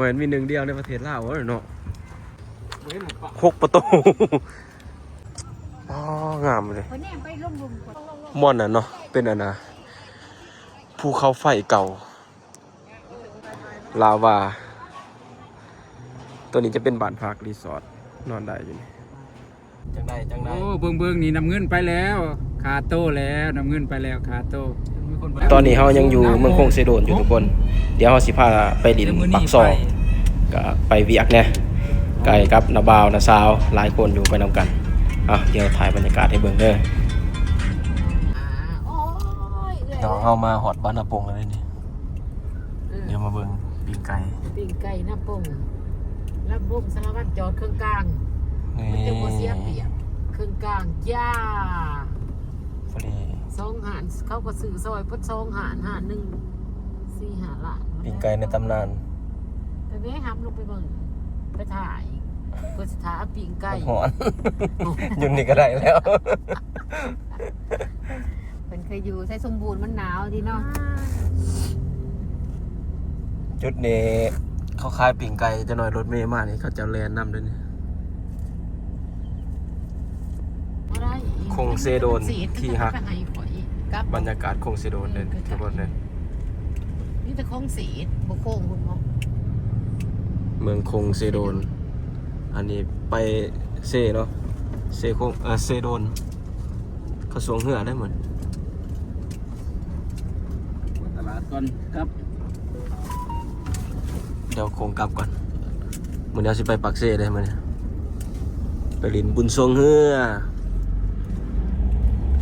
ມັນມີໜຶ່ງດຽວໃນປະເທດລາວເນາະ. ຫົກປະຕູ. ອໍ ງາມເລີຍ. ບ່ອນນັ້ນເນາະ ເປັນອັນນ່າ ພູເຂົາໄຟເກົ່າ ລາວາ. ຕົວນີ້ຈະເປັນບ້ານພັກ ຣີສອດ ນອນໄດ້ຢູ່ນີ້. ຈັ່ງໃດຈັ່ງໃດ. ໂອ້ ເບິ່ງໆ ນີ້ນ້ຳເງິນໄປແລ້ວ ຄາໂຕແລ້ວ ນ້ຳເງິນໄປແລ້ວ ຄາໂຕ. ຕອນນີ້ເຮົາຍັງຢູ່ເມືອງຄົງເຊໂດນຢູ່ທຸກຄົນ. ດຽວເຮົາຊິພາໄປຫຼິ້ນປາກຊ່ອງ ກະໄປວຽກແດ່ ໄກກັບນ້າບ່າວນ້າສາວ ຫຼາຍຄົນຢູ່ໄປນຳກັນ. ເອົາ ດຽວຖ່າຍບັນຍາກາດໃຫ້ເບິ່ງເດີ. ພີ່ນ້ອງ ເຮົາມາຮອດບ້ານນາປົງແລ້ວເດ້ນີ້. ເອີ ດຽວມາເບິ່ງປີ້ງໄກ່ ປີ້ງໄກ່ນາປົງ. ລຳວົງສາລະວັນຈອດເຄິ່ງກາງ ນີ້ ມັນຈັ່ງບໍ່ເສຍປຽບ. ເຄິ່ງກາງຈ້າ ພໍດີ ສອງຮ້ານ ເຂົາກໍຊື້ຊອຍເບິດສອງຮ້ານ ຮ້ານໜຶ່ງສີ່ຫ້າລ້ານ. ປີ້ງໄກ່ໃນຕຳນານ. ໄປແມ້ ຫຳລົງໄປເບິ່ງ ໄປຖ່າຍ ເພື່ອຊິຖ່າຍປີ້ງໄກ່. ມັນຮ້ອນ ຢູ່ນີ້ກໍໄດ້ແລ້ວ. ເພິ່ນເຄີຍຢູ່ໄຊສົມບູນ ມັນໜາວຕິເນາະ. ຈຸດນີ້ເຂົາຂາຍປີ້ງໄກ່ ຈັກໜ້ອຍລົດເມມານີ້ ເຂົາເຈົ້າແລ່ນນຳເດ້ນີ້. ຄົງເຊໂດນທີ່ຮັກ ບັນຍາກາດຄົງເຊໂດນເດ້ ເອີ ທຸກຄົນເດ້. ມີແຕ່ຄົງເສດ ບໍ່ຄົງພຸ້ນເນາະ. ເມືອງຄົງເຊໂດນ ອັນນີ້ໄປເຊເນາະ ເຊຄົງ ເອີ ເຊໂດນ. ເຂົາຊ່ວງເຮືອໄດ້ໝົດ. ໄປຕະຫຼາດກ່ອນ ກັບ ດຽວຄົງກັບກ່ອນ. ມື້ນີ້ເຮົາຊິໄປປາກເຊເດ້ມື້ນີ້ ໄປຫຼິ້ນບຸນຊ່ວງເຮືອ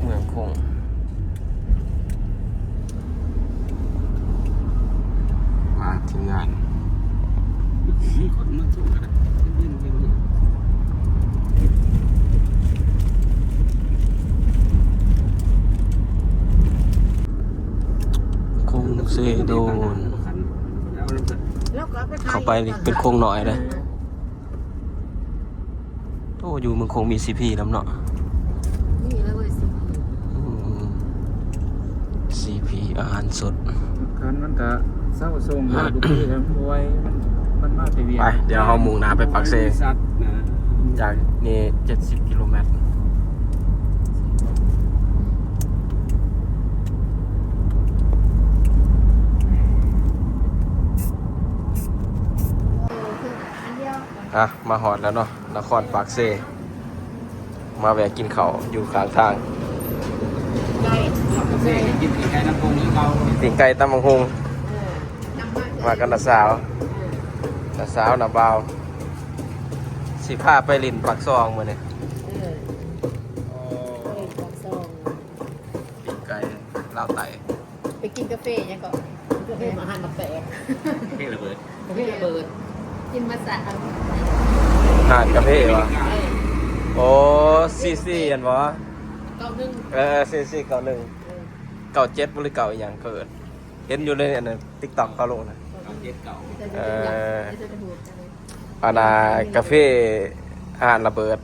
ເມືອງຄົງ. ມາທີມງານ ມີຄົນມາສົ່ງກໍໄດ້ ຄົງເຊໂດນ ເຂົ້າໄປນີ້ເປັນຄົງນ້ອຍເດ້. ໂອ້ ຢູ່ເມືອງຄົງມີຊີພີນຳເນາະ. ມີແລ້ວເວີຍ ຊີພີ ອືມ ຊີພີ ອາຫານສົດ. ຄັນມັນກະເຊົາສົ່ງແລ້ວ ທຸກທີແລ້ວ ມັນບໍ່ໄຫວ ມັນ ມັນມາແຕ່ວຽກ. ໄປ ດຽວເຮົາມຸ່ງໜ້າໄປປາກເຊ ຈາກນີ້ເຈັດສິບກິໂລແມັດ. ອ່ະ ມາຮອດແລ້ວເນາະ ນະຄອນປາກເຊ. ມາແວະກິນເຂົ້າຢູ່ຂ້າງທາງ. ປີ້ງໄກ່ ປີ້ງໄກ່ຕຳບັກຫຸ່ງ ເອີ ມາກັບນ້າສາວ ເອີ ນ້າສາວ ນ້າບ່າວ ຊິພາໄປຫຼິ້ນປາກຊ່ອງມື້ນີ້. ເອີ ໂອ້ ໄປຫຼິ້ນປາກຊ່ອງ ປີ້ງໄກ່ລາວໃຕ້. ໄປກິນກາເຟຫຍັງເກາະ? ກາເຟ ຮ້ານໝາກແຕກ ກາເຟລະເບີດ ກາເຟລະເບີດ ກິນມາສາມ ຮ້ານກາເຟຫວາ? ເອີ ໂອ້ ສີ່ສີ່ ອັນບໍ່? ເກົ້າໜຶ່ງ ເອີ ສີ່ສີ່ ເກົ້າໜຶ່ງ ເອີ ເກົ້າເຈັດບໍ່ ຫຼື ເກົ້າອີ່ຫຍັງ ເຂົາເອີ້ນ ເຫັນຢູ່ໃນອັນນັ້ນ TikTok ເຂົາລົງນະ ເກົ້າເຈັດ ເກົ້າ ເອີ ອັນນ່າ ກາເຟ ຮ້ານລະເບີດ.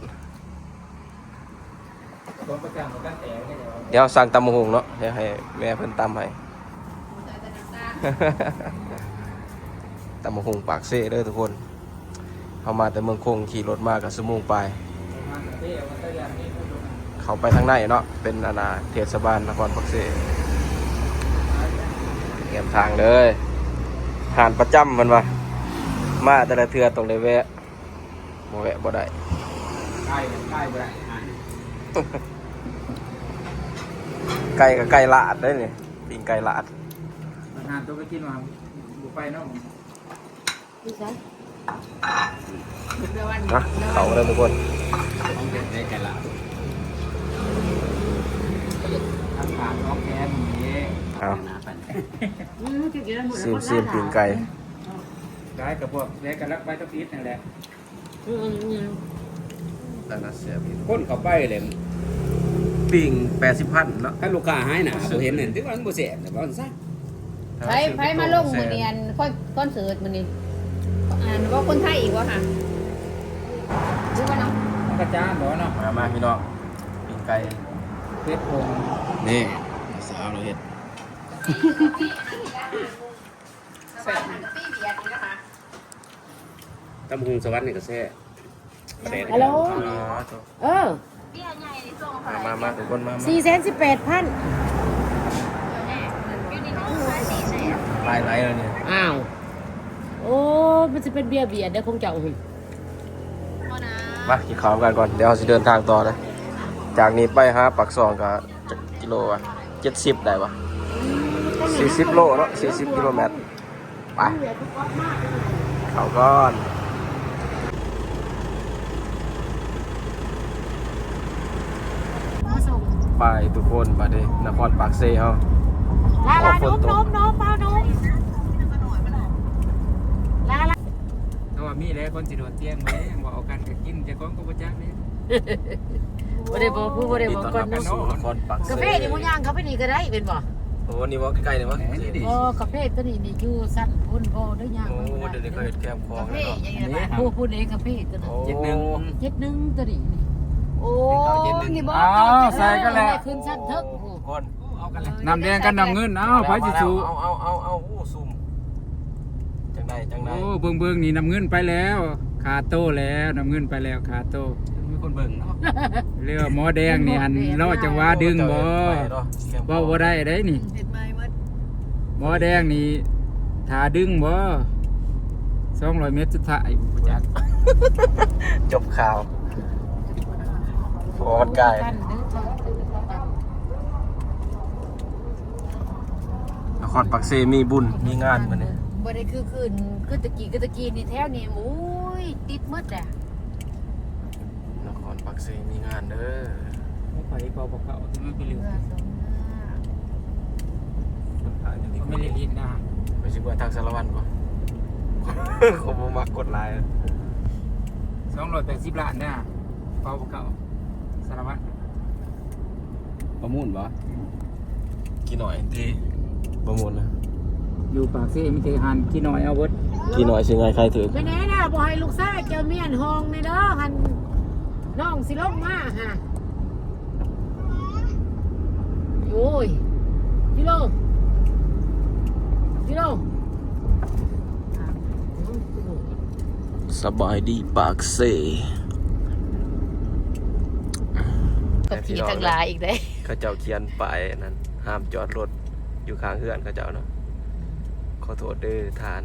ດຽວສັ່ງຕຳບັກຫຸ່ງເນາະ ດຽວໃຫ້ແມ່ເພິ່ນຕຳໃຫ້. ຕຳບັກຫຸ່ງປາກເຊເດີທຸກຄົນ. ເຮົາມາແຕ່ເມືອງຄົງ ຂີ່ລົດມາກໍຊົ່ວໂມງປາຍ. ເຂົ້າໄປທາງໃນເນາະ ເປັນອັນນ່າເທດສະບານນະຄອນປາກເຊ. ແຄມທາງເດີ ຮ້ານປະຈຳເພິ່ນວ່າ ມາແຕ່ລະເທື່ອຕ້ອງໄດ້ແວະ. ບໍ່ແວະບໍ່ໄດ້ ໄກ່ ໄກ່ບໍ່ໄດ້ ອ່າ ໄກ່ກໍໄກ່ລາດເດ້ນີ້ ປີ້ງໄກ່ລາດ. ອາຫານຕົວໄປກິນວ່າບໍ່ໄປເນາະ ຢູ່ໃສ? ນະ ເຂົ້າແລ້ວທຸກຄົນ ຂອງເດັດໄດ້ໄກ່ລາດ ທາງຜ່ານຂອງແຖມນີ້. ເອົາ ອືມ ຊິມ ຊິມປີ້ງໄກ່ ໄດ້ກັບພວກແລະກໍລັກໄປກັບອີດນັ້ນແຫຼະ. ອືມໆ ແຕ່ລະແຊບອີກ ຄົນເຂົ້າໄປເລີຍ ປີ້ງແປດສິບພັນເນາະ. ຄັນລູກຄ້າຫາຍໜ້າບໍ່ເຫັນນັ້ນ ຖືວ່າມັນບໍ່ແຊບ ແຕ່ວ່າຊັ້ນຊະ. ໃຜ ໃຜມາລົງມື້ນີ້ ອັນຄອນ ຄອນເສີດມື້ນີ້ ອັນບໍ່ຄົນໄທອີກບໍ່ຫະ ຫຼືວ່ານຳ ມັນກະຈານບໍ່ເນາະ. ມາ ມາພີ່ນ້ອງ ປີ້ງໄກ່ເປັດໂປ່ງ ນີ້ສາວເຮົາເຮັດ ແຊບ. ຕຳບັກຫຸ່ງສະຫວັນນີ້ກໍແຊບ ປາແດກ ຮັລໂຫຼ ອໍ ເອີ ມາ ມາ ມາ ທຸກຄົນ ມາ ມາ ສີ່ແສນສິບແປດພັນ ຫຼາຍ ຫຼາຍແລ້ວນີ້ ອ້າວ ໂອ້ ມັນຊິເປັນເບຍບຽດເດ້ຂອງເຈົ້າຫັ້ນ ມາກິນເຂົ້ານຳກັນກ່ອນ ດຽວເຮົາຊິເດີນທາງຕໍ່ເດີ ຈາກນີ້ໄປຫາປາກຊ່ອງກໍຈັກກິໂລວະ ເຈັດສິບໄດ້ວະ ສີ່ສິບໂລເນາະ ສີ່ສິບກິໂລແມັດ. ໄປ ເຂົ້າກ່ອນ ມາສົ່ງ ໄປທຸກຄົນ ບາດນີ້ນະຄອນປາກເຊເຮົາ ລາ ລາ ນົມ ນົມ ນົມ ເອົານົມ ລາ ລາ ເພາະວ່າມີແຫຼະຄົນຊິໂດດຕຽງ ບໍ່ໄດ້ຫຍັງ ເວົ້າກັນກໍກິນ ເຈົ້າຂອງກໍບໍ່ຈັກເດ້. ບໍ່ໄດ້ບອກຜູ້ ບໍ່ໄດ້ບອກກ່ອນເນາະ ກາເຟນີ້ບໍ່ຍ່າງເຂົ້າໄປນີ້ກໍໄດ້ແມ່ນບໍ່? ໂອ້ ນີ້ບໍ່ໃກ້ໆນີ້ບໍ່? ແມ່ນນີ້ ບໍ່ ກາເຟຕົວນີ້ນີ້ຢູ່ຊັ້ນພຸ້ນ ບໍ່ໄດ້ຍ່າງ ໂອ້ ດຽວນີ້ເຂົາເຮັດແຄມຂອງ ກາເຟ ເນາະ ນີ້ ຜູ້ ຜູ້ໃດກາເຟຕົວນັ້ນ ໂອ້ ເຈັດໜຶ່ງ ເຈັດໜຶ່ງຕົວນີ້ນີ້ ໂອ້ ນີ້ບໍ່ ອ້າວ ໃສ່ກັນແລ້ວ ຂຶ້ນຊັ້ນເທິງ ຄົນ ເອົາກັນແລ້ວ ນ້ຳແດງກັບນ້ຳເງິນ ເອົ້າ ໃຜຊິສູ້ ເອົາ ເອົາ ເອົາ ເອົາ ໂອ້ ຊຸ່ມ ຈັ່ງໃດ ຈັ່ງໃດ ໂອ້ ເບິ່ງໆ ນີ້ ນ້ຳເງິນໄປແລ້ວ ຄາໂຕແລ້ວ ນ້ຳເງິນໄປແລ້ວ ຄາໂຕ ມີຄົນເບິ່ງເນາະ ເລີຍວ່າໝໍແດງນີ້ ອັນລໍຈັງຫວະດຶງບໍ່ ເວົ້າບໍ່ໄດ້ເດ້ນີ້ ເຮັດໃໝ່ໝົດ ໝໍແດງນີ້ ຖ້າດຶງບໍ່ ສອງຮ້ອຍແມັດສຸດທ້າຍ ບໍ່ຈັກ ຈົບຂ່າວ ໂອ້ ມັນກາຍ ນະຄອນປາກເຊມີບຸນມີງານມື້ນີ້ ບໍ່ໄດ້ຄືຄືນ ຄືຕະກີ້ ຄືຕະກີ້ນີ້ແຖວນີ້ ໂອ້ຍ ຕິດໝົດແຫຼະ ນະຄອນປາກເຊມີງານເດີ ໃຜເປົ່າບໍ່ເຂົ້າ ມັນໄປລືມ ເພື່ອສົມເຮືອ ຄົນຂາຍຢູ່ນີ້ ໄປເລີຍນະ ໄປຊິເມືອທາງສາລະວັນບໍ່ ເຂົາບໍ່ມັກຄົນຫຼາຍ ສອງຮ້ອຍແປດສິບລ້ານນະ ເປົ່າບໍ່ເຂົ້າ ສາລະວັນ ປະມູນບໍ່? ກີ່ນ້ອຍຕິ ປະມູນນະ ຢູ່ປາກເຊມີແຕ່ຮ້ານກີ່ນ້ອຍເອົາເບິດ ກີ່ນ້ອຍຊື້ງ່າຍຂາຍຖືກ ໄປແນ່ນະ ບໍ່ໃຫ້ລູກຊາຍເຈົ້າມຽນຫ້ອງແນ່ເດີ ຫັ້ນ ນ້ອງຊິລົງມາຫາ ໂອ້ຍ ກິໂລ ກິໂລ ສະບາຍດີປາກເຊ ຂັບຂີ່ທັງຫຼາຍອີກເດ້ ເຂົາເຈົ້າຂຽນປ້າຍອັນນັ້ນ ຫ້າມຈອດລົດຢູ່ຂ້າງເຮືອນເຂົາເຈົ້າເນາະ ຂໍໂທດເດີທ່ານ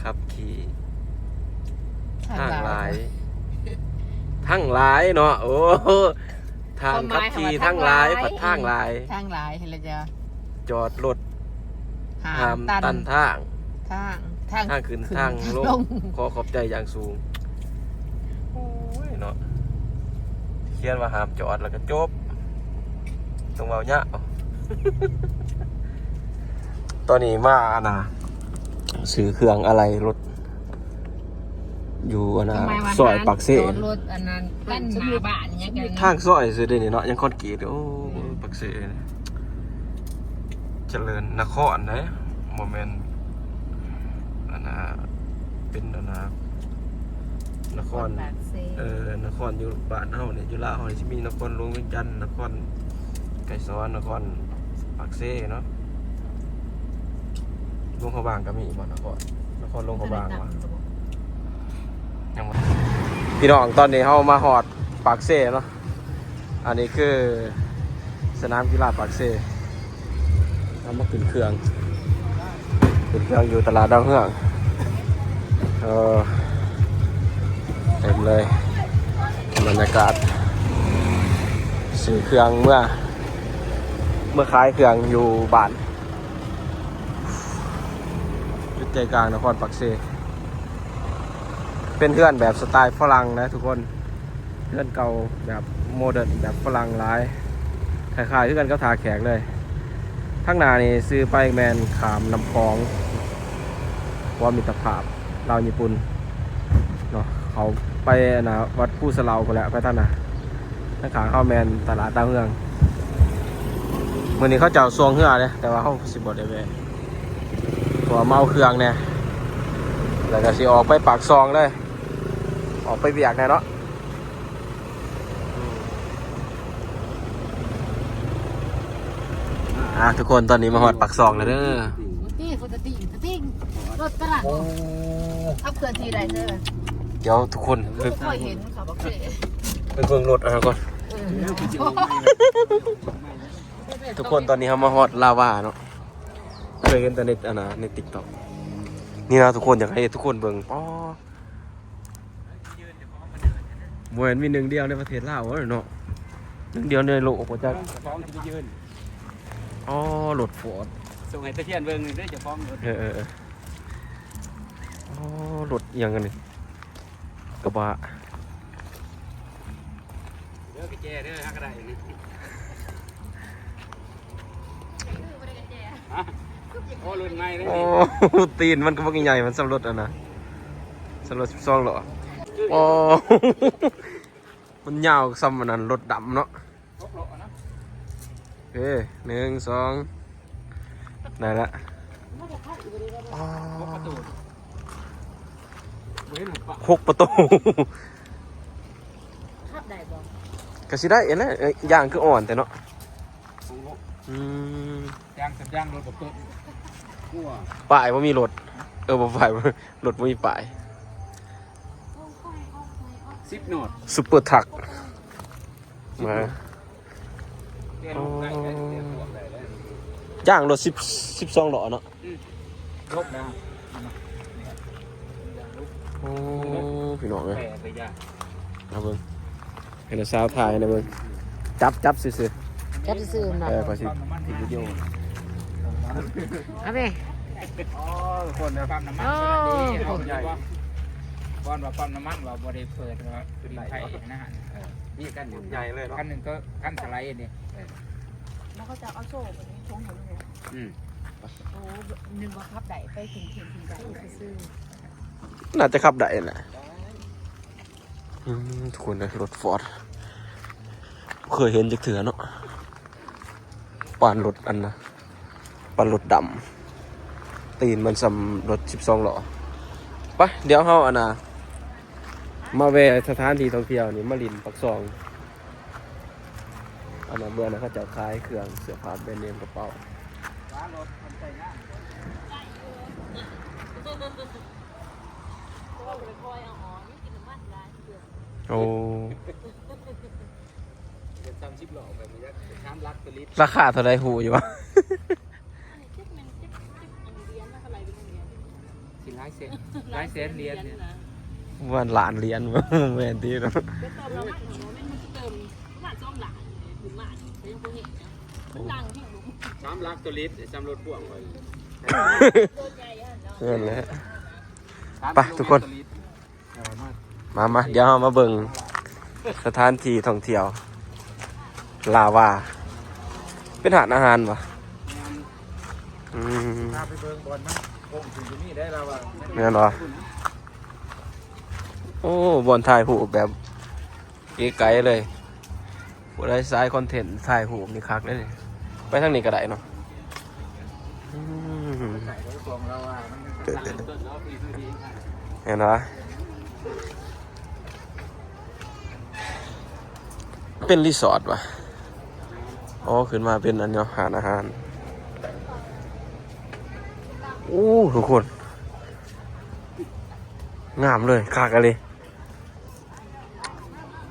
ຂັບຂີ່ທາງຫຼາຍ ທັງຫຼາຍເນາະ ໂອ້ ທ່ານຂັບຂີ່ທັງຫຼາຍ ພັດທາງຫຼາຍ ທາງຫຼາຍ ເຫັນແລ້ວເຈົ້າ ຈອດລົດ ຫ້າມຕັນທາງ ທາງ ທາງຂຶ້ນທາງລົງ ຂໍຂອບໃຈຢ່າງສູງ ໂອ້ຍເນາະ ຂຽນວ່າຫ້າມຈອດແລ້ວກໍຈົບ ຕ້ອງເວົ້າຍາວ ຕອນນີ້ມາອັນນ່າ ຊື້ເຄື່ອງອະໄຫຼລົດ ຢູ່ອັນນ່າ ຊອຍປາກເຊ ຈອດລົດອັນນັ້ນ ທາງຊອຍຊື່ເດນີ້ເນາະ ຍັງຄອນກຣີດ ໂອ້ ປາກເຊ ຈະເລີນນະຄອນເດ້ ບໍ່ແມ່ນອັນນ່າ ເປັນອັນນ່າ ນະຄອນ ເອີ ນະຄອນຢູ່ບ້ານເຮົານີ້ ຢູ່ລາວເຮົານີ້ ຊິມີນະຄອນຫຼວງວຽງຈັນ ນະຄອນໄກສອນ ນະຄອນປາກເຊເນາະ ຫຼວງພະບາງກໍມີບໍ່ ນະຄອນ ນະຄອນຫຼວງພະບາງຫວາ? ຍັງບໍ່ ພີ່ນ້ອງ ຕອນນີ້ເຮົາມາຮອດປາກເຊເນາະ ອັນນີ້ຄືສະໜາມກິລາປາກເຊ ເຮົາມາຂຶ້ນເຄື່ອງ ຂຶ້ນເຄື່ອງຢູ່ຕະຫຼາດດາວເຮືອງ ເອີ ເຕັມເລີຍ ບັນຍາກາດ ຊື້ເຄື່ອງເມືອ ເມືອຂາຍເຄື່ອງຢູ່ບ້ານ ຢູ່ໃຈກາງນະຄອນປາກເຊ ເປັນເຮືອນແບບສະໄຕຝຣັ່ງນະທຸກຄົນ ເຮືອນເກົ່າແບບໂມເດີນ ແບບຝຣັ່ງຫຼາຍ ຄ້າຍໆຄືກັນກັບທ່າແຂກເລີຍ. ທາງໜ້ານີ້ຊື່ໄປແມ່ນຂ້າມນ້ຳຂອງ ຂົວມິດຕະພາບລາວຍີ່ປຸ່ນເນາະ ເຂົ້າໄປອັນນ່າ ວັດພູສະເຫຼົາພຸ້ນແຫຼະ ໄປທາງໜ້າ. ທາງຂ້າງເຮົາແມ່ນຕະຫຼາດດາວເຮືອງ. ມື້ນີ້ເຂົາເຈົ້າຊ່ວງເຮືອເດ້ ແຕ່ວ່າເຮົາຊິບໍ່ໄດ້ແວ່ ເພາະວ່າມາເອົາເຄື່ອງແດ່ ແລ້ວກໍຊິອອກໄປປາກຊ່ອງເລີຍ ອອກໄປວຽກແດ່ເນາະ. ອ່າ ທຸກຄົນ ຕອນນີ້ມາຮອດປາກຊ່ອງແລ້ວເດີ. ຕິ ປົກກະຕິ ກະຕິ ລົດຕະຫຼາດ ໂອ້ ຂັບເຄື່ອນທີ່ໃດເດີ ດຽວທຸກຄົນໄປ ບໍ່ຄ່ອຍເຫັນຂັບ ໂອເຄ ໄປເບິ່ງລົດອັນນັ້ນກ່ອນ ເອີ ທຸກຄົນ ຕອນນີ້ເຮົາມາຮອດລາວາເນາະ ເຄີຍເຫັນແຕ່ໃນອັນນ່າ ໃນຕິກຕັອກ ນີ້ນະທຸກຄົນ ຢາກໃຫ້ທຸກຄົນເບິ່ງ ປໍ ບໍ່ແມ່ນມີໜຶ່ງດຽວໃນປະເທດລາວເນາະ ໜຶ່ງດຽວໃນໂລກບໍ່ຈັກ ເຈົ້າຂອງຊິໄປຢືນ ອໍ ລົດຟອດ ສົ່ງໃຫ້ຕາພຽນເບິ່ງເດີ ເຈົ້າຂອງລົດ ເອີໆໆ ອໍ ລົດອີ່ຫຍັງອັນນີ້ ກະບະ ເດີກະແຈເດີ ຫາກະໄດ້ນີ້ ຮະ ໂອ້ ລຸ້ນໃໝ່ເລີຍ ໂອ້ ຕີນມັນກະບັກໃຫຍ່ ມັນສ່ຳລົດອັນນະ ສ່ຳລົດສິບສອງລໍ້ ໂອ້ ມັນຍາວສ່ຳອັນນັ້ນ ລົດດຳເນາະ ຫົກລໍ້ນະ ເອີ ໜຶ່ງ ສອງ ໄດ້ລະ ອໍ ຫົກປະຕູ ບໍ່ເຫັນຫົກປະ ຫົກປະຕູ ຂັບໄດ້ບໍ່? ກະຊິໄດ້ຫັ້ນແຫຼະ ເອີຍ ຢ່າງຄືອ່ອນແທ້ເນາະ ຂອງລົດ ອືມ ຢ່າງສັນຍາງລົດບໍ່ເປີດ ກວ ປ້າຍບໍ່ມີລົດ ເອີ ບໍ່ ປ້າຍ ລົດບໍ່ມີປ້າຍ ສິບນອດ ຊຸບເປີທຣັກ ມາ ແກ່ນອກໄດ້ ແກ່ນອກໄດ້ເລີຍ ຈ້າງລົດສິບ ສິບສອງລໍ້ເນາະ ອືມ ລົບແລ້ວ ໂອ້ ພີ່ນ້ອງເອີຍ ແປໄປຢ່າງ ເອົາເບິ່ງ ໃຫ້ນ້າສາວຖ່າຍໃຫ້ແດ່ເບິ່ງ ຈັບ ຈັບຊື່ໆ ຈັບຊື່ໆ ເອີ ຂ້ອຍຊິຕິດວິດີໂອ ເອົາແມ່ ອໍ ທຸກຄົນເດີ ປ້ຳນ້ຳມັນ ໂອ້ ເອົາໃຫຍ່ ກ່ອນວ່າປ້ຳນ້ຳມັນວ່າບໍ່ໄດ້ເປີດວ່າ ເປັນໄປນະ ເອີ ມີຄັນໃຫຍ່ເລີຍເນາະ ຄັນໜຶ່ງກໍຄັນສະໄລນີ້ ເອີ ແລ້ວເຂົາຈະເອົາໂສ້ໄປໃນຖົງໃຫ້ເຮົາ ອືມ ໂອ້ ນຶກວ່າຂັບໄດ້ ໄປເຄັ່ງໆ ໄດ້ຊື່ໆ ໜ້າຈະຂັບໄດ້ແຫຼະ ອືມ ທຸກຄົນເດີ ລົດຟອດ ບໍ່ເຄີຍເຫັນຈັກເທື່ອເນາະ ປານລົດອັນນະ ປານລົດດຳ ຕີນມັນສ່ຳລົດສິບສອງລໍ້ ໄປ ດຽວເຮົາອັນນະ ມາແວ່ສະຖານທີ່ທ່ອງທ່ຽວນີ້ ມາຫຼິ້ນປາກຊ່ອງ ອັນນັ້ນ ເບື້ອງນັ້ນເຂົາເຈົ້າຂາຍເຄື່ອງເສື້ອຜ້າແບຣນເນມ ກະເປົາ ໂອ້ ລາຄາເທົ່າໃດຮູ້ຢູ່ບໍ່? ຊິຫຼາຍແສນ ຫຼາຍແສນຫຼຽນນີ້ ປະມານລ້ານຫຼຽນ ບໍ່ແມ່ນຕິເນາະ ໄປເຕີມນ້ຳມັນ ມັນເຕີມປະມານສອງລ້ານຂຶ້ນມາ ກໍຍັງບໍ່ເຫັນນະ ມັນດັງແຮງ ສາມຫຼັກຕໍ່ລິດ ສ່ຳລົດພ່ວງຂ້ອຍ ໂຕໃຫຍ່ຫັ້ນເນາະ ນັ້ນແຫຼະ ໄປທຸກຄົນ ມາ ມາ ດຽວເຮົາມາເບິ່ງສະຖານທີ່ທ່ອງທ່ຽວລາວາ ເປັນຮ້ານອາຫານບໍ່? ອືມ ພາໄປເບິ່ງບ່ອນມັນໂຄ້ງຂຶ້ນຢູ່ນີ້ໄດ້ລາວາ ແມ່ນບໍ່? ໂອ້ ບ່ອນຖ່າຍຮູບແບບເກໄກເລີຍ ຜູ້ໃດສາຍຄອນເທັນຖ່າຍຮູບນີ້ຄັກເດ້ ໄປທາງນີ້ກໍໄດ້ເນາະ ອືມ ເຫັນບໍ່? ເປັນຣີສອດຫວາ? ອໍ ຂຶ້ນມາເປັນອັນນີ້ເນາະ ຮ້ານອາຫານ ໂອ້ ທຸກຄົນ ງາມເລີຍ ຄັກອີ່ຫຼີ.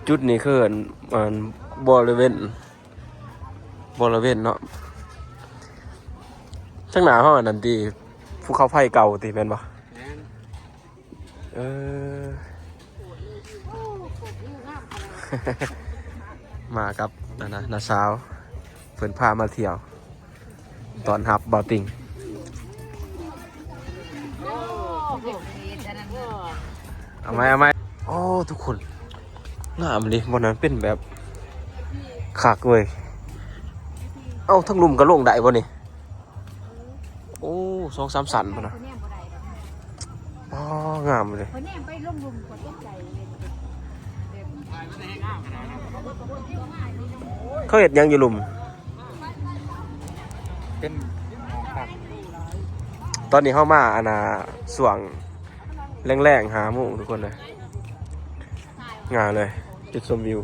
ຈຸດນີ້ຄືອັນ ອັນບໍລິເວນ ບໍລິເວນເນາະ ທາງໜ້າເຮົາອັນນັ້ນຕິ ພູເຂົາໄຟເກົ່າຕິ ແມ່ນບໍ່? ແມ່ນ ເອີ ມາກັບອັນນະ ນ້າສາວ ເພິ່ນພາມາທ່ຽວ ຕ້ອນຮັບບ່າວຕິ່ງ ເອົາໃໝ່ ເອົາໃໝ່ ໂອ້ ທຸກຄົນ ງາມເລີຍ ບ່ອນນັ້ນເປັນແບບຄັກເວີຍ ເອົ້າ ທາງລຸ່ມກໍລົງໄດ້ບໍ່ນີ້? ໂອ້ ສອງສາມຊັ້ນພຸ້ນນະ ອໍ ງາມເລີຍ ຂ້ອຍແນມໄປລົງລຸ່ມ ຂ້ອຍຕົກໃຈເລີຍ ແບບ ເຂົາເຮັດຫຍັງຢູ່ລຸ່ມ? ເປັນຫ້ອງພັກ ຕອນນີ້ເຮົາມາອັນນ່າ ຊ່ວງແລງໆ ຫ້າໂມງ ທຸກຄົນເອີຍ ງາມເລີຍ ຈຸດຊົມວິວ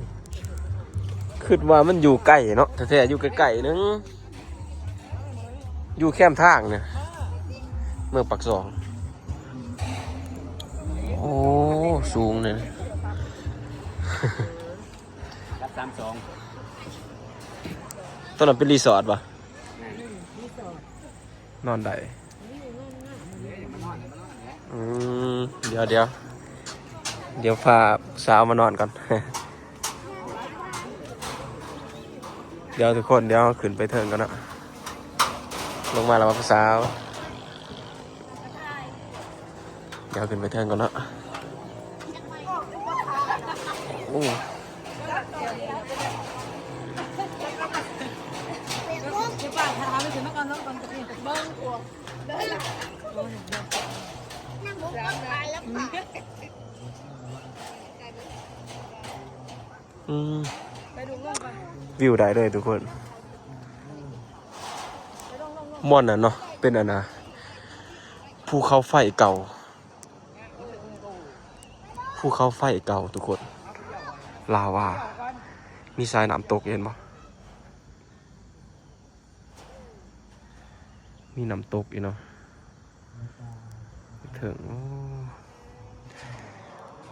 ຄິດວ່າມັນຢູ່ໃກ້ເນາະ ແທ້ໆ ຢູ່ໃກ້ໆ ໜຶ່ງ ຢູ່ແຄມທາງນີ້ ເມືອງປາກຊ່ອງ. ໂອ້ ສູງເດ້. ກັບສາມສອງ ຕອນນັ້ນເປັນຣີສອດບໍ່? ແມ່ນ ນອນໄດ້. ອືມ ດຽວ ດຽວ ດຽວພາສາວມານອນກ່ອນ. ດຽວທຸກຄົນ ດຽວເຮົາຂຶ້ນໄປເທິງກ່ອນເນາະ. ລົງມາແລ້ວວ່າຜູ້ສາວ. ດຽວຂຶ້ນໄປເທິງກ່ອນເນາະ. ໂອ້ ອືມ ວິວໄດ້ເລີຍທຸກຄົນ. ບ່ອນນັ້ນເນາະ ເປັນອັນນ່າ ພູເຂົາໄຟເກົ່າ. ພູເຂົາໄຟເກົ່າທຸກຄົນ ລາວາ ມີສາຍນ້ຳຕົກ ເຫັນບໍ່? ມີນ້ຳຕົກອີກເນາະ ເທິງ. ໂອ້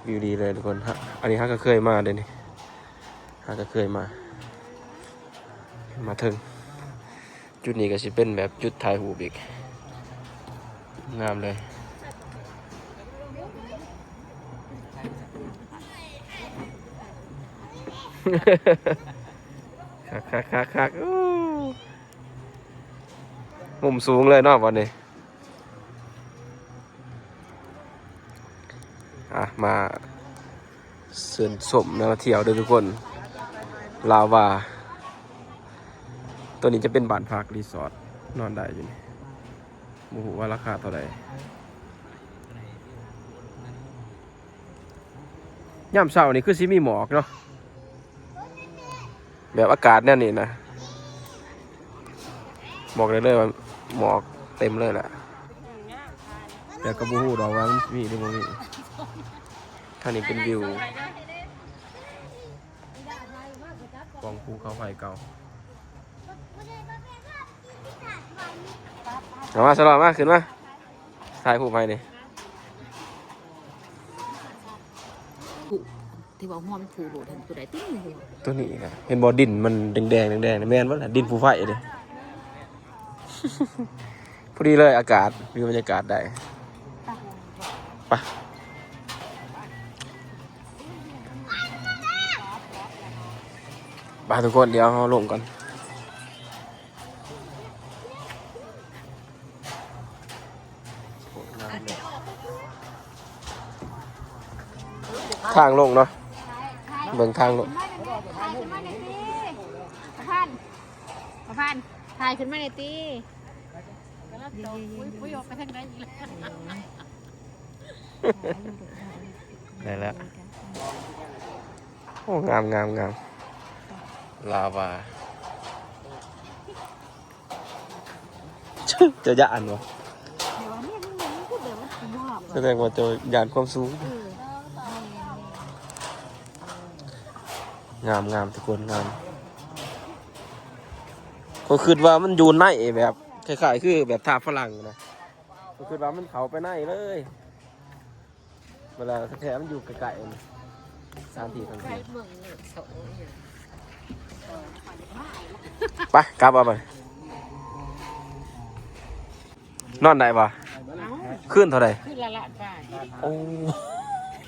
ວິວດີເລີຍທຸກຄົນ. ອັນນີ້ເຮົາກໍເຄີຍມາເດ້ນີ້ ເຮົາກໍເຄີຍມາ ມາເທິງ. ຈຸດນີ້ກໍຊິເປັນແບບຈຸດຖ່າຍຮູບອີກ ງາມເລີຍ. ຄັກໆໆໆ ໂອ້ ມຸມສູງເລີຍເນາະບັດນີ້. ອ່ະ ມາເຊີນຊົມນຳທ່ຽວເດີທຸກຄົນ. ລາວາ ຕົວນີ້ຈະເປັນບ້ານພັກຣີສອດ ນອນໄດ້ຢູ່ນີ້. ບໍ່ຮູ້ວ່າລາຄາເທົ່າໃດ. ຍາມເຊົ້ານີ້ຄືຊິມີໝອກເນາະ ແບບອາກາດແນວນີ້ນະ. ບອກໄດ້ເລີຍວ່າໝອກເຕັມເລີຍແຫຼະ ແຕ່ກໍບໍ່ຮູ້ດອກວ່າມັນມີຫຼືບໍ່ມີ. ທາງນີ້ເປັນວິວ ກອງພູເຂົາໄຟເກົ່າ. ເອົາມາ ສະຫຼອດມາ ຂຶ້ນມາ ຖ່າຍຮູບໃຫ້ນີ້. ທີ່ວ່າຫົວມັນຜຸໂລດ ເຫັນຕົວໃດຕິ ຕົວນີ້ນະ ເຫັນບໍ່? ດິນມັນແດງໆ ແດງໆ ແມ່ນບໍ່ລະ? ດິນພູໄຟເດ້. ພໍດີເລີຍ ອາກາດ ມີບັນຍາກາດໄດ້. ໄປ ໄປທຸກຄົນ ດຽວເຮົາລົງກ່ອນ. ທາງລົງເນາະ ເບິ່ງທາງລົງ. ພານ ພານ ຖ່າຍຂຶ້ນມາແດ່ຕິ. ໄດ້ແລ້ວ. ໂອ້ ງາມໆໆ ລາວາ. ເຈົ້າຢ້ານບໍ່? ແສດງວ່າເຈົ້າຢ້ານຄວາມສູງ. ເອີ ງາມໆ ທຸກຄົນ ງາມ. ຂ້ອຍຄິດວ່າມັນຢູ່ໃນ ແບບຄ້າຍໆ ຄືແບບຖ້ຳຝຣັ່ງນະ. ຂ້ອຍຄິດວ່າມັນເຂົ້າໄປໃນເລີຍ. ເວລາແທ້ໆ ມັນຢູ່ໃກ້ໆ ສະຖານທີ່ທ່ອງທ່ຽວ. ໄປ ກັບເອົາໄປ. ນອນໄດ້ບໍ່? ເອົ້າ ຄືນເທົ່າໃດ? ຄືນລະລ້ານປາຍ. ໂອ້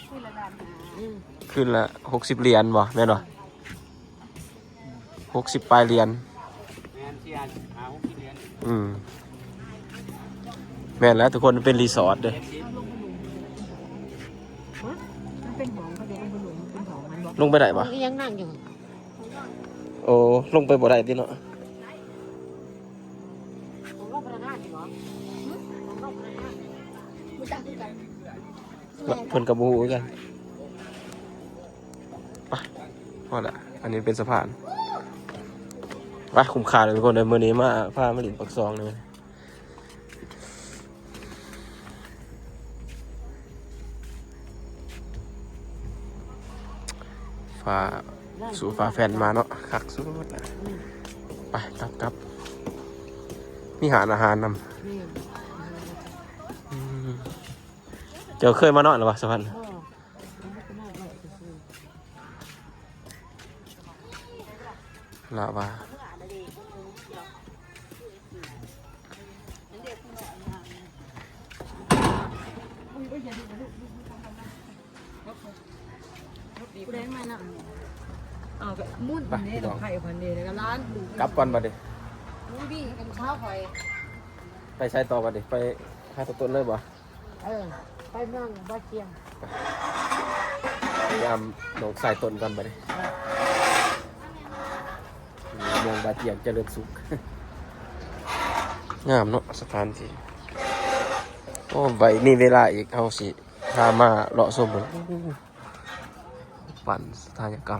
ຄືນລະລ້ານຫ້າ. ອືມ ຄືນລະຫົກສິບຫຼຽນບໍ່? ແມ່ນບໍ່? ຫົກສິບປາຍຫຼຽນ. ແມ່ນ ເສຍຫ້າຫົກສິບຫຼຽນ. ອືມ ແມ່ນແລ້ວທຸກຄົນ ເປັນຣີສອດເດ້. ມັນເປັນຫ້ອງ ເຂົາເຈົ້າເອີ້ນເປັນຫ້ອງ ເປັນຫ້ອງມັນບໍ່? ລົງໄປໄດ້ບໍ່? ຍັງນັ່ງຢູ່. ໂອ້ ລົງໄປບໍ່ໄດ້ຕິເນາະ. ຂອງເຮົາພະນັກງານນີ້ບໍ່? ຂອງເຮົາພະນັກງານນີ້ ບໍ່ຈັກຄືກັນ. ເພິ່ນກໍບໍ່ຮູ້ຄືກັນ. ໄປ ພໍລະ ອັນນີ້ເປັນສະພານ. ໄປ ຄຸ້ມຄ່າເລີຍທຸກຄົນເດີ ມື້ນີ້ມາ ພາມາຫຼິ້ນປາກຊ່ອງນີ້. ຟ້າ ສູ້ຟ້າແຟນມາເນາະ ຄັກສຸດລະ. ໄປ ກັບ ກັບ ມີຮ້ານອາຫານນຳ. ແມ່ນ. ເຈົ້າເຄີຍມານອນແລ້ວບໍ່ ສະພານ? ບໍ່ ລາວວ່າ ຜູ້ໃດມານຳ? ເອົາ ກະໝຸ່ນ ໄປ ເດ້ ພີ່ນ້ອງ ໄຂ່ເພິ່ນເດ້ ແລ້ວກະຫຼານລູກ ກັບກ່ອນບັດນີ້ ໝູບີກັນເຊົ້າຂ້ອຍ ໄປໃສຕໍ່ບັດນີ້? ໄປຫາຕົວຕົນເລີຍບໍ່? ເອີ ໄປເມືອງບາຈຽງ ໄປ ໄປຢາມນ້ອງຊາຍຕົນກ່ອນບັດນີ້ ເອີ ເມືອງບາຈຽງຈະເລີນສຸກ ງາມເນາະ ສະຖານທີ່ ໂອ້ ໄວ້ມີເວລາອີກ ເຮົາຊິພາມາເລາະຊົມເບິ່ງ ປັ້ນສະຖາປັດຍະກຳ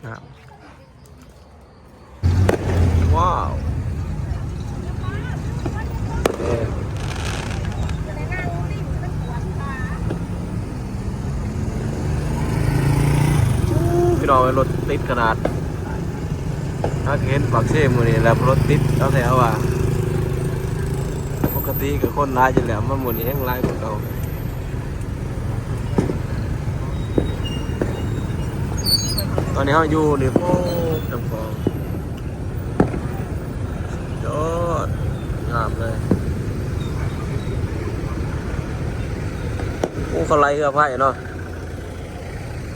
ງາມ ວ້າວ ເອີ ພີ່ນ້ອງເອີຍ ລົດຕິດຂະໜາດ ຫາກເຫັນປາກເຊມື້ນີ້ແລ້ວ ລົດຕິດເອົາແທ້ວ່າ ປົກກະຕິກະຄົນຫຼາຍຢູ່ແລ້ວ ມາມື້ນີ້ແຮງຫຼາຍກວ່າເກົ່າ. ຕອນນີ້ເຮົາຢູ່ນີ້ ໂອ້ ຈຳປອງ ຍອດ ງາມເລີຍ ໂອ້ ເຂົາໄລ່ເຮືອໄຟເນາະ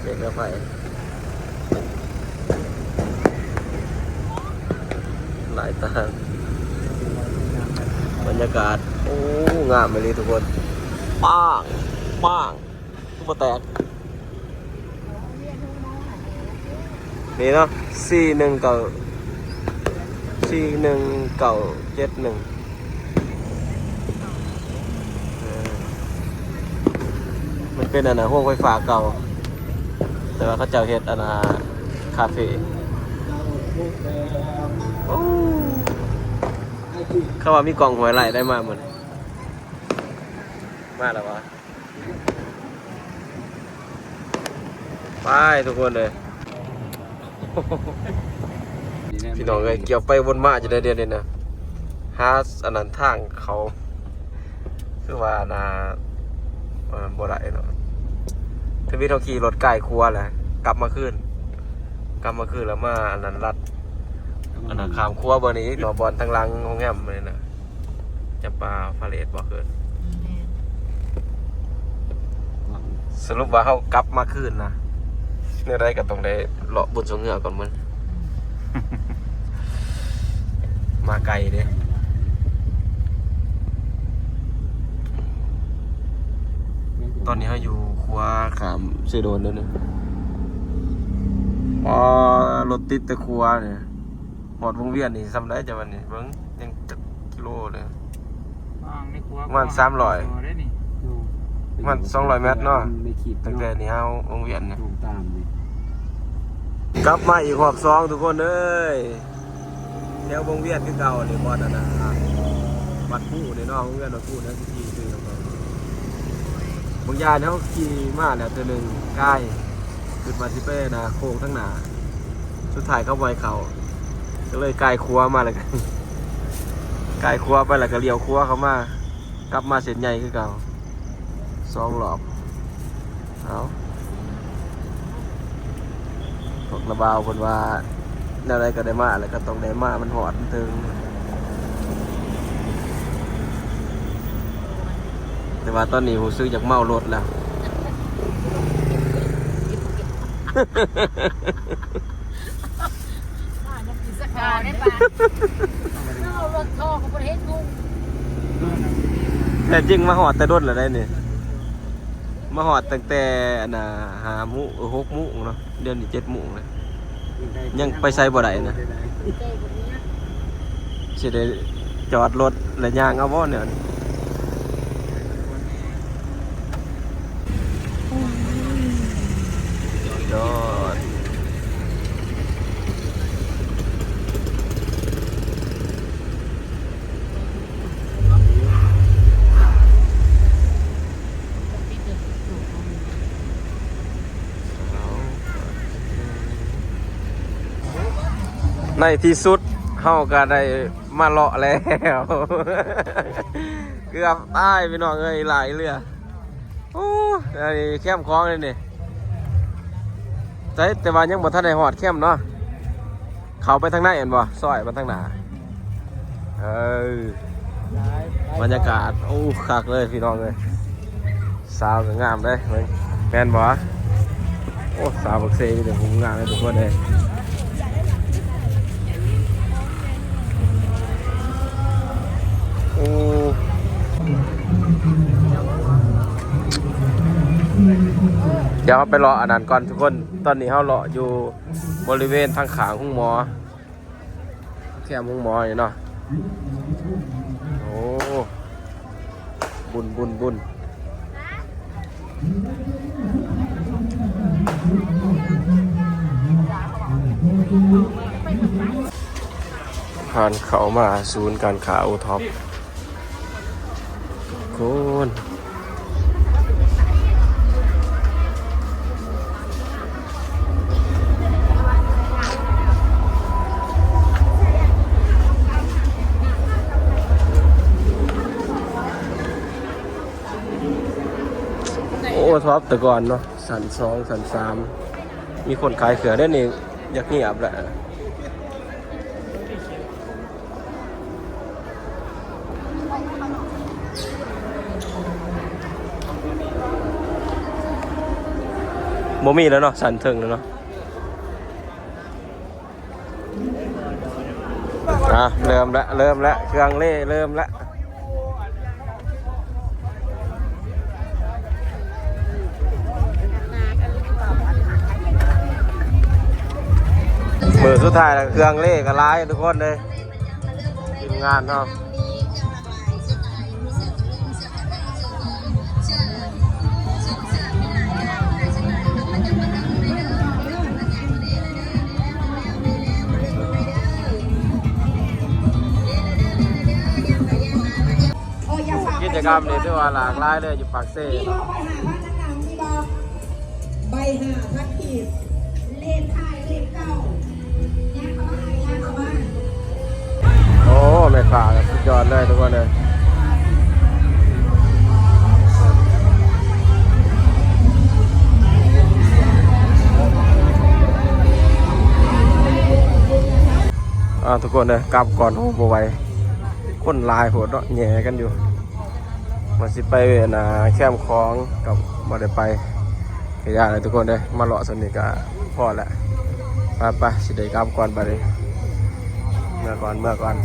ເປັນເຮືອໄຟ ຫຼາຍຕາ ບັນຍາກາດ ໂອ້ ງາມອີ່ຫຼີທຸກຄົນ ປ້າງ ປ້າງ ຄືບໍ່ແຕກ ນີ້ເນາະ ສີ່ໜຶ່ງເກົ້າ ສີ່ໜຶ່ງເກົ້າເຈັດໜຶ່ງ ເອີ ມັນເປັນອັນນ່າ ໂຮງໄຟຟ້າເກົ່າ ແຕ່ວ່າເຂົາເຈົ້າເຮັດອັນນ່າ ຄາເຟ ໂອ້ ເຂົາວ່າມີກ້ອງຫ້ວຍໄລ່ໄດ້ມາມື້ນີ້ ມາແລ້ວຫວາ? ໄປທຸກຄົນເອີຍ ພີ່ນ້ອງເອີຍ ກ່ຽວໄປວົນມາຢູ່ໃນດຽວນີ້ນະ ຫາອັນນັ້ນທາງເຂົ້າ ຄືວ່າອັນນ່າ ເອີ ບໍ່ໄດ້ເນາະ ທຳອິດເຮົາຂີ່ລົດກາຍຂົວແຫຼະ ກັບມາຄືນ ກັບມາຄືນແລ້ວມາອັນນັ້ນລັດ ອັນນັ້ນຂ້າມຂົວບ່ອນນີ້ອີກເນາະ ບ່ອນທາງຫຼັງໂຮງແຮມນີ້ນະ ຈຳປາພາເລດບໍ່ເອີ້ນ ແມ່ນ ສະຫຼຸບວ່າເຮົາກັບມາຄືນນະ ແນວໃດກະຕ້ອງໄດ້ເລາະບຸນຊ່ວງເຮືອກ່ອນມື້ ມາໄກເດ້ ຕອນນີ້ເຮົາຢູ່ຂົວຂ້າມເຊໂດນເດີນີ້ ອໍ ລົດຕິດແຕ່ຂົວນີ້ ຮອດວົງວຽນນີ້ສ່ຳໃດຈະວ່ານີ້ ເບິ່ງ ຍັງຈັກກິໂລເດີ ປະມານສາມຮ້ອຍ ປະມານສອງຮ້ອຍແມັດເນາະ ຕັ້ງແຕ່ນີ້ເຮົາວົງວຽນນີ້ ກັບມາອີກຮອບສອງທຸກຄົນເອີຍ ແຖວວົງວຽນຄືເກົ່ານີ້ ບ່ອນອັນນ່າ ວັດພູນີ້ເນາະ ໂຮງຮຽນວັດພູນີ້ ທີ່ທີ່ຊື່ ບາງຢ່າງເຮົາຂີ່ມາແລ້ວເທື່ອໜຶ່ງ ກາຍ ຄິດວ່າຊິໄປອັນນ່າ ໂຄ້ງທາງໜ້າ ສຸດທ້າຍເຂົາບໍ່ໃຫ້ເຂົ້າ ກະເລີຍກາຍຂວາມາ ແລ້ວກະ ກາຍຂວາໄປ ແລ້ວກະລ້ຽວຂວາເຂົ້າມາ ກັບມາເສັ້ນໃຫຍ່ຄືເກົ່າ ສອງຮອບ ເອົາ ພວກນາບ່າວເພິ່ນວ່າ ແນວໃດກະໄດ້ມາ ແລ້ວກະຕ້ອງໄດ້ມາ ມັນຮອດມັນເຖິງ ແຕ່ວ່າຕອນນີ້ຮູ້ສຶກຢາກເມົາລົດແລ້ວ ແທ້ຈິງມາຮອດແຕ່ດົນແລ້ວໃດ໋ນີ້ ມາຮອດຕັ້ງແຕ່ອັນນ່າ ຫ້າໂມງ ເອີ ຫົກໂມງເນາະ ດຽວນີ້ເຈັດໂມງແລ້ວ ຍັງໄປໃສບໍ່ໄດ້ນະ ຊິໄດ້ຈອດລົດແລ້ວຍ່າງເອົາບໍ່ແນວນີ້ ຍອດ ໃນທີ່ສຸດເຮົາກະໄດ້ ມາເລາະແລ້ວ ເກືອບຕາຍພີ່ນ້ອງເອີຍ ຫຼາຍເຫຼືອ. ໂອ້ ອັນນີ້ແຄມຂອງນີ້ນີ້ ແຕ່ ແຕ່ວ່າຍັງບໍ່ທັນໄດ້ຮອດແຄມເນາະ. ເຂົ້າໄປທາງໃນແມ່ນບໍ່? ຊອຍມາທາງໜ້າ. ເອີ ບັນຍາກາດ ໂອ້ ຄັກເລີຍພີ່ນ້ອງເອີຍ. ສາວກໍງາມເດ້ ແມ່ນບໍ່? ໂອ້ ສາວບັກເຊມີແຕ່ຜູ້ງາມເດ້ທຸກຄົນເດ້. ໂອ້ ດຽວເຮົາໄປເລາະອັນນັ້ນກ່ອນທຸກຄົນ. ຕອນນີ້ເຮົາເລາະຢູ່ບໍລິເວນທາງຂ້າງໂຮງໝໍ ແຄມໂຮງໝໍນີ້ເນາະ. ໂອ້ ບຸນ ບຸນ ບຸນ. ຜ່ານເຂົ້າມາສູນການຄ້າໂອທັອບ ທຸກຄົນ. ໂອທັອບແຕ່ກ່ອນເນາະ ຊັ້ນສອງ ຊັ້ນສາມ ມີຄົນຂາຍເຄື່ອງ. ດຽວນີ້ຢາກງຽບແລ້ວ. ບໍ່ມີແລ້ວເນາະ ຊັ້ນເທິງແລ້ວເນາະ. ອ່າ ເລີ່ມແລ້ວ ເລີ່ມແລ້ວ ເຄື່ອງເລເລີ່ມແລ້ວ. ມື້ສຸດທ້າຍແລ້ວ ເຄື່ອງເລກໍຫຼາຍທຸກຄົນເດ້ ທີມງານເຮົາ. ກິດຈະກຳນີ້ຖືວ່າຫຼາກຫຼາຍເລີຍ ຢູ່ປາກເຊເນາະ. ໃບຫ້າພັນກີບ ເລກທ້າຍເລກເກົ້າ ຍ່າງເຂົ້າມາ ຍ່າງເຂົ້າມາ. ໂອ້ ແມ່ຄ້າກໍສຸດຍອດເລີຍທຸກຄົນເອີຍ. ອ່າ ທຸກຄົນເອີຍ ກັບກ່ອນ ໂອ້ ບໍ່ໄຫວ ຄົນຫຼາຍໂພດເນາະ ແຍ່ກັນຢູ່. ວ່າຊິໄປອັນນ່າແຄມຂອງກໍບໍ່ໄດ້ໄປ ກໍຢ່າເລີຍທຸກຄົນເດີ. ມາເລາະສ່ຳນີ້ກໍພໍແລ້ວ ໄປໆ ຊິໄດ້ກັບກ່ອນບັດນີ້ ເມືອກ່ອນ ເມືອກ່ອນ.